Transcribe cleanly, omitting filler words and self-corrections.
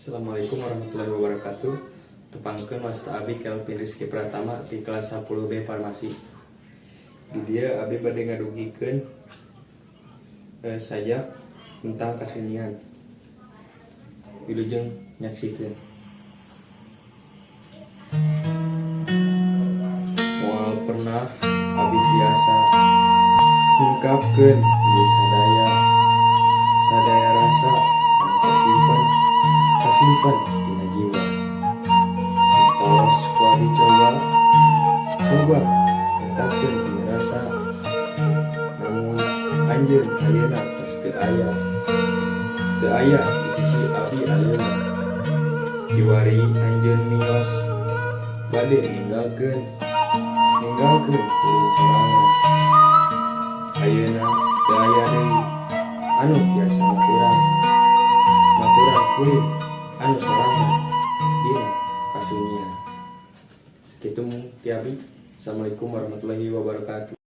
Assalamualaikum warahmatullahi wabarakatuh. Tepangkeun, wasta abi Kelvin Rizky Pratama di kelas 10B Farmasi. Di dieu abi bade ngadugikeun sajak tentang kasunyian. Wilujeng nyaksikeun. Moal pernah abi tiasa ngungkapkeun ieu sadaya sadaya rasa anu kasimpen kasimpen dina jiwa. Tos ku abi coba coba nyatakeun ieu rasa, namun anjeun ayeuna tos teu aya, teu aya di sisi abi ayeuna. Kiwari anjeun mios bade ninggalkeun ninggalkeun kuring sorangan. Ayeuna teu aya deui anu tiasa maturan maturan kuring anu sorangan dina kasunyian. Kitu ti abi. Assalamualaikum warahmatullahi wabarakatuh.